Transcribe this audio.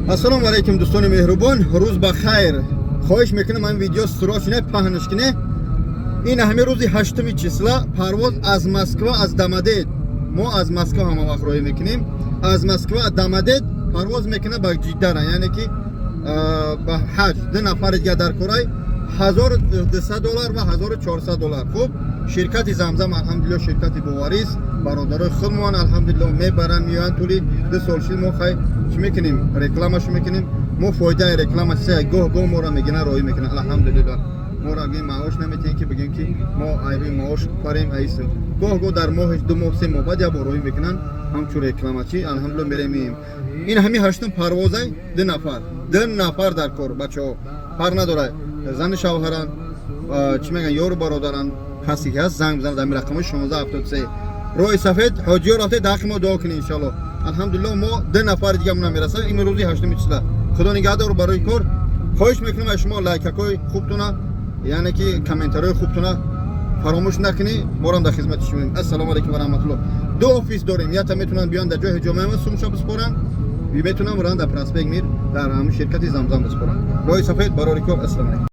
Ассалому алайкум, дӯстони меҳрубон, рӯз ба хайр. Хоҳиш мекунам, ин видео срочно паҳнш кине. Ин ҳамин рӯзи 8-уми числа парвоз аз Москва, аз Домодед. Мо аз Москва ҳама вақт роҳӣ мекунем. Аз Москва Домодед парвоз мекунад ба Ҷиддара, яъне ки ба ҳаҷ. Ду нафари дига дар корай, 1200 доллар ва 1400 доллар. Хуб, ширкати Замзам, алҳамдулилло, ширкати боварист, бародарои худмон, алҳамдулилло, мебаранд, меоянд. Тӯли 2 сол шид. Мо хай чӣ мекунем? Рекламашо мекунем. Мо фоидаи реклама се гоҳ гоҳ моро мегиранд, роҳӣ мекунанд. Алҳамдулилло, моро гӯем, маош наметиҳем, ки бигем, ки мо айби маош парем. Аисо гоҳ гоҳ дар моҳеш, 2 моҳ, 3 моҳ баъд як бор роҳӣ мекунанд ҳамчун рекламачӣ. Алҳамдулилло, мерем, меем. Ин ҳамин 8-ум парвозай. Ду нафар, ду нафар дар кор, бачаҳо, фарқ надорад, зану шавҳаранд, чӣ мегӯянд, ёру бародаранд. Касе ки ҳаст, занг бизанад дар рақамҳои 1673, роҳи сафед. Ҳоҷиё рафте, дар ҳаққи мо дуо кунед, иншоалло. Алҳамдулилло, мо ду нафари дига намерасад. Ин рӯзи 8-уми числа. Худо нигаҳдор. Барои кор хоҳиш мекунам аз шумо, лайкакҳои хубтуна, яъне ки комментариҳои хубтуна фаромӯш накунӣ. Морам дар хизмати шумоем. Ассалому алайкум ва раҳматулло. Ду офис дорем: якта метавонанд биёнд, дар ҷои ҳиҷомаи сумша биспоранд, метавонам ранд дар проспект Мир, дар ҳамин ширкати Замзам биспоранд, роҳи сафед. Барори кор, ассалому алайкум.